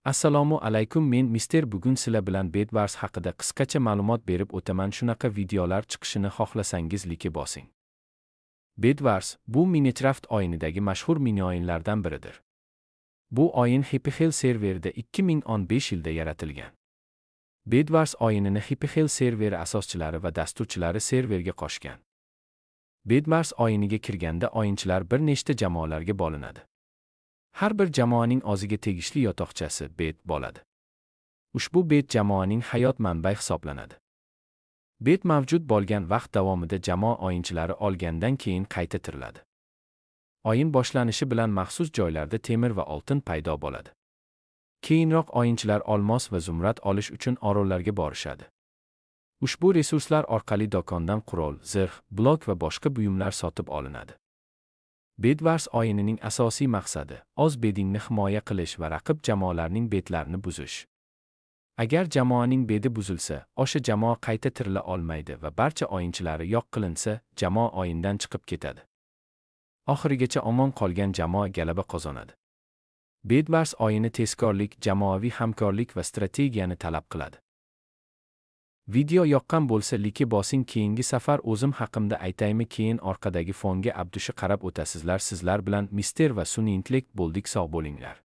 Assalomu alaykum, men Mister. Bugun sizlar bilan Bedwars haqida qisqacha ma'lumot berib o'taman. Shunaqa videolar chiqishini xohlasangiz, like bosing. Bedwars bu Minecraft o'yinidagi mashhur mini o'yinlardan biridir. Bu o'yin Hypixel serverida 2015 yilda yaratilgan. Bedwars o'yinini Hypixel serveri asoschilari va dasturchilari serverga qo'shgan. Bedwars o'yiniga kirganda o'yinchilar bir nechta jamoalarga bo'linadi. Har bir jamoaning o'ziga tegishli yotoqchasi, bed bo'ladi. Ushbu bed jamoaning hayot manbai hisoblanadi. Bed mavjud bo'lgan vaqt davomida jamoa o'yinchilari olgandan keyin qayta tiriladi. O'yin boshlanishi bilan maxsus joylarda temir va oltin paydo bo'ladi. Keyinroq o'yinchilar olmos va zumrad olish uchun orollarga borishadi. Ushbu resurslar orqali do'kondan qurol, zirh, blok va boshqa buyumlar sotib olinadi. Bedwars o'yinining asosiy maqsadi o'z bedingni himoya qilish va raqib jamoalarning bedlarini buzish. Agar jamoaning bedi buzilsa, o'sha jamoa qayta tirila olmaydi va barcha o'yinchilari yo'q qilinsa, jamoa o'yindan chiqib ketadi. Oxirigacha omon qolgan jamoa g'alaba qozonadi. Bedwars o'yini tezkorlik, jamoaviy hamkorlik va strategiyani talab qiladi. Video yoqqan bo'lsa, like bosing. Keyingi safar o'zim haqimda aytaymi? Keyin orqadagi fonga abdushi qarab o'tasizlar. Sizlar bilan Mister va sun'iy intellekt bo'ldik. Sog' bo'linglar.